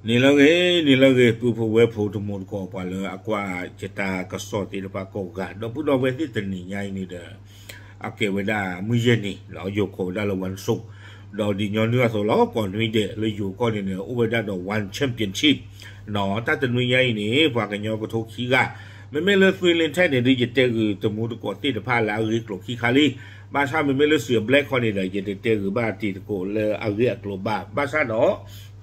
နံၤလၢအဂ့ၤ နံၤလၢအဂ့ၤ ပုၢ်ဖိဝဲၢ်ဖိတံၤသကိး ပှၤလၢအကွၢ်ယတၢ်ကစီၣ်သ့ၣ်တဖၣ်ကိးဂၤ ဒီပုၢ်ဒီဝဲၢ်သ့ၣ် တနံၤညါအံၤန့ၣ်ဒီး အကဲဝဲဒၣ်မုၢ်ယဲၢ်နံၤ ယိၤကိးဝဲဒၣ်လၢ ဝၣ်စိၣ် ဒီးဒ်ညီနုၢ်အသိးလီၤ ကိးနွံဒဲးလၢယိၤကီၢ်န့ၣ်ဒီး အိၣ်ဝဲဒၣ်ဒီး One Championship နီၤ တၢ်တနွံညါအံၤန့ၣ် ပှၤကညီကထိခံဂၤ မ့မ့ၢ်လၢ သွ့လ့ထၣ် န့ၣ်ဒီး ယတဲဂုာ်တံၤသကိးသ့ၣ်တဖၣ်လၢအဂ့ၢ်အကျိၤခံခါလံ ဘၣ်ဆၣ်မ့မ့ၢ်လၢ စံၣ်ဘျဲၣ် ခီန့ၣ်ဒီး ယတတဲဂုာ်ဘၣ်တံၤသကိးလၢအဂ့ၢ်အကျိၤဘၣ် ဘၣ်ဆၣ်ဒီး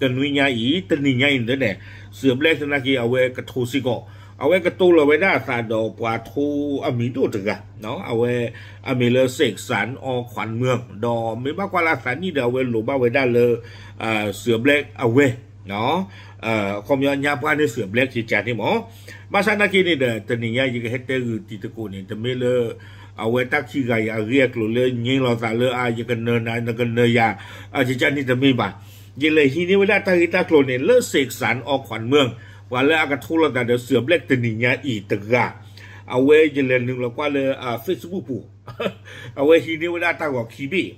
တနွံညါအံၤ တနံၤညါအံၤန့ၣ် စံၣ်ဘျဲၣ်သနာ်က့ အဝဲကထိစ့ၢ်ကီး အဝဲကတိၤလီၤဝဲဒၣ်အသးဒီးပှၤထိအမံၤဒိၣ်တဂၤ အဝဲ အမံၤလၢ စ့းစၣ် အီခွၣ်မၢၢ် ဒီးမ့ၢ်ဘၣ်ကွၢ်လၢအသးနံၣ်ဒီး အဝဲလိၣ်ဘၣ်ဝဲဒၣ်လၢ စံၣ်ဘျဲၣ်အဝဲ အခီပညီညါပှၢ်န့ၣ် စံၣ်ဘျဲၣ် ကကန့ၣ်မး ဘၣ်ဆၣ်သနာ်က့န့ၣ်ဒီး တနံၤညါအံၤ ယကဟဲတဲဂုာ်တံၤသကိးန့ၣ် တမ့ၢ်လၢ အဝဲတၢ်ခံဂၤအံၤအဂ့ၢ်အကျိၤလၢ ငြိလီၤသးလၢ ယကနၢၤနၤ နကနၢၤယၤ ကကန့ၣ်တမ့ၢ်ဘၣ် ယလဲၤဟံးန့ၢ်ဝဲဒၣ်တၢ်ဂ့ၢ်တၢ်ကျိၤန့ၣ် လၢ စ့းစၣ် အီခွၣ်မၢၢ် ပှၤလၢအကထိလီၤသးဒီး စံၣ်ဘျဲၣ် တနံၤညါအံၤတဂၤ အဝဲယလဲၤနုာ်လီၤကွၢ်လၢ Facebook ပူၤ အဝဲဟံးန့ၢ်ဝဲဒၣ်တၢ်ဂီၤခံဘ့ၣ်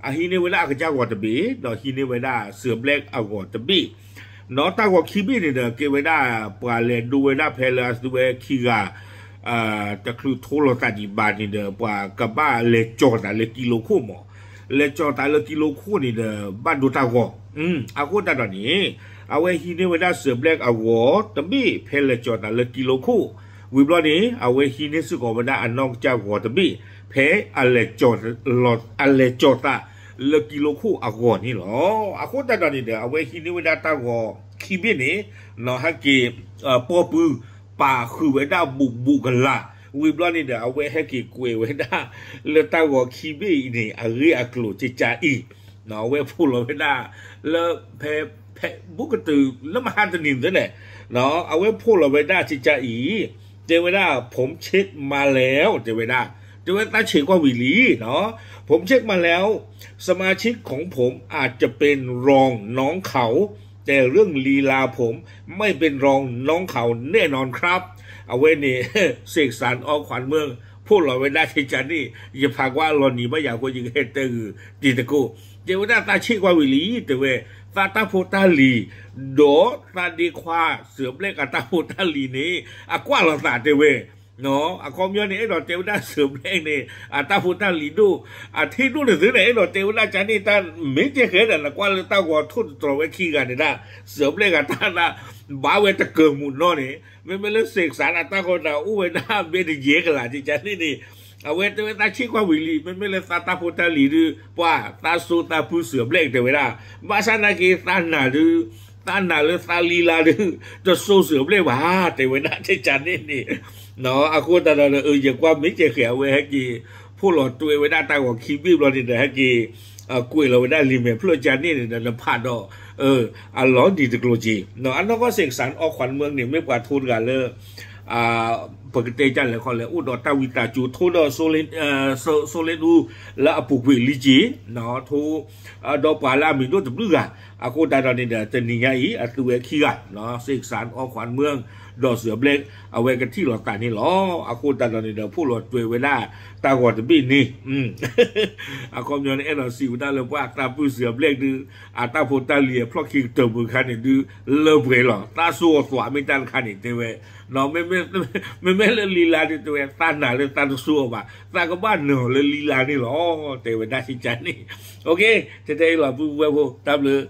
အဟံးန့ၢ်ဝဲဒၣ်အကစၢ်ဂီၤတဘ့ၣ် ဒီးဟံးန့ၢ်ဝဲဒၣ် စံၣ်ဘျဲၣ် အဂီၤတဘ့ၣ် ဒီးတၢ်ဂီၤခံဘ့ၣ်န့ၣ်ဒီး ကဲဝဲဒၣ် ပှၤလဲၤဒိဝဲဒၣ်ဖဲလၢအသုဝဲခံဂၤ တချုးထိလီၤသးဒံးဘၣ်န့ၣ်ဒီး ပှၤကဘၣ်လဲၤကၠီၤသးလၢကံလိခိၣ်မး လဲၤကၠီၤသးလၢကံလိခိၣ်န့ၣ်ဒီး ဘၣ်ဒိတၢ်ဂီၤ အဃိသတးဒီးန့ၣ် အဝဲဟံးန့ၢ်ဝဲဒၣ် စံၣ်ဘျဲၣ် အဂီၤတဘ့ၣ် ဖဲလဲၤကၠီၤသးလၢကံလိခိၣ် ဝံၤဘျီန့ၣ် အဝဲဟံးန့ၢ်စ့ၢ်ကီးဝဲဒၣ်အနီၢ်ကစၢ်ဂီၤတဘ့ၣ် ဖဲ အလဲၤကၠီၤသးလၢကံလိခိၣ်အဂီၤန့ၣ်လီၤ. အဃိသတးဒီးန့ၣ်ဒီး အဝဲဟံးန့ၢ်ဝဲဒၣ်တၢ်ဂီၤခံဘ့ၣ်န့ၣ် ဟဲက့ၤ ပီၢ်ပု ပာ်ဃုာ်ဝဲဒၣ်ဘူးဘူးကလး ဝံၤဘျီန့ၣ်ဒီး အဝဲဟဲက့ၤကွဲးဝဲဒၣ် လၢတၢ်ဂီၤခံဘ့ၣ်အံၤန့ၣ် အဂ့ၢ်အကျိၤကကအံၤ အဝဲဖီၣ်လီၤဝဲဒၣ် လၢဖဲ Facebook ကတုၤလၢမဟါတနံၤန့ၣ် အဝဲဖီၣ်လီၤဝဲဒၣ်ကကအံၤ တဲဝဲဒၣ် ผมเช็คมาแล้ว တဲဝဲဒၣ် တဲဝဲသးဆံးကွၢ်ဝံၤလံ ผมเช็คมาแล้ว สมาชิกของผมอาจจะเป็นรองน้องเขา แต่เรื่องลีลาผมไม่เป็นรองน้องเขาแน่นอนครับ အဝဲန့ၣ် စ့းစၣ် အီခွၣ်မၢၢ် ဖီၣ်လီၤဝဲဒၣ်ကကအံၤ ယဖးကွၢ်အလီၤနံၤဘၣ်ယၤအဃိ ယကဟဲတဲဂုာ်တံၤသကိး တဲဝဲဒၣ်သးဆံးကွၢ်ဝံၤလံ တဲဝဲ သးတၢ်ဖိတၢ်လံၤ ဒီးသးဒ့ခွါ စံၣ်ဘျဲၣ် အတၢ်ဖိတၢ်လံၤန့ၣ် အကွၢ်လီၤသးတဲဝဲ အခီပညီန့ၣ် အဲၣ်ဒိးတဲဝဲဒၣ် စံၣ်ဘျဲၣ် န့ၣ် အတၢ်ဖိတၢ်လံၤဒိၣ် အထံဒိၣ်န့ၣ်သုန့ၣ် အဲၣ်ဒိးတဲဝဲဒၣ်ကန့ၣ် တၢ်မ့ၢ်ကဲဃဲဒီး နကွၢ်လၢတၢ်ဂီၤထိၣ်သတြီၤဝဲခံဂၤန့ၣ်ဒၣ် စံၣ်ဘျဲၣ် အတၢ်ဒၣ် ဘၣ်ဝဲတကၢၢ်မုၢ်နီၢ်န့ၣ် မ့မ့ၢ်လၢ စ့းစၣ် အတၢ်ဃီဒီး အိၣ်ဝဲဒၣ်ဘ့ၣ်တယဲၢ်ကလး ကကအံၤန့ၣ်န့ၣ် အဝဲတဲဝဲသးဆံးကွၢ်ဝံၤလံ မ့မ့ၢ်လၢသးတၢ်ဖိတၢ်လံၤဒုး ပှၤသးစိသးဖု စံၣ်ဘျဲၣ် တဲဝဲဒၣ် ဘၣ်ဆၣ်သနာ်က့ သးနာ်ဒုး သးနာ်လၢသးလံၤလါဒုး တစိ စံၣ်ဘျဲၣ် ဘၣ် တဲဝဲဒၣ် ကကအံၤန့ၣ်န့ၣ် အဃိသတးဒီး ယကွၢ်မ့ၢ်ကဲဃဲ အဝဲဟဲက့ၤ ဖီၣ်လီၤတွဲဝဲဒၣ်တၢ်ဂီၤခံဘ့ၣ်ဘျီန့ၣ်ဒီး ဟဲက့ၤ ကွဲးလီၤဝဲဒၣ်လံာ်မဲာ်ဖျၢၣ်ကန့ၣ်န့ၣ်ဒီး နဖးဒီး အလီၤနံၤတကျိၤက့ၤ အနီၢ်ကီၢ် စ့းစၣ် အီခွၣ်မၢၢ် န့ၣ် မ့ၢ်ပှၤထိတဂၤလၢ ပကတဲကလဲၣ်ခီလဲၣ် အိၣ်ဒီးတၢ်ဝံသးစူၤ ထိဒီး စိလ့ဒူ လၢအပူၤကွံာ်လံက့ၤ ထိ ဒီးပှၤလၢအမံၤဒိၣ်တဘျုးဂၤ အဃိသတးဒီးန့ၣ်ဒီး တနံၤညါအံၤ အသုဝဲခံဂၤ စ့းစၣ် အီခွၣ်မၢၢ် ဒီး စံၣ်ဘျဲၣ် အဝဲကထံၣ်လိာ်သးန့ၣ်လီၤ. အဃိသတးဒီးန့ၣ်ဒီး ဖီၣ်လီၤတွဲဝဲဒၣ် တၢ်ဂီၤတဘ့ၣ်န့ၣ် အခီပညီန့ၣ် အဲၣ်ဒိးစံးဝဲဒၣ်လၢ ပှၤသးဖု စံၣ်ဘျဲၣ် ဒုး အတၢ်ဖိတၢ်လံၤအဖျီၣ်ခံကတၢၢ်မုၢ်ခါန့ၣ်ဒုး လၢပှဲၤလီၤ သးစိအသွးမ့ၢ်တၢ်တခါန့ၣ် တဲဝဲ မ့မ့ၢ်လၢလံၤလါဒုး တဲဝဲ သးနာ်လၢသးတစိအီၤဘၣ် သးကဘၣ်နၢၤလၢလံၤလါန့ၣ်လီၤ တဲဝဲဒၣ် ကကအံၤန့ၣ် ထဲထဲအံၤလီၤ ပုၢ်ဝဲၢ်ဖိ တၢ်ဘျုး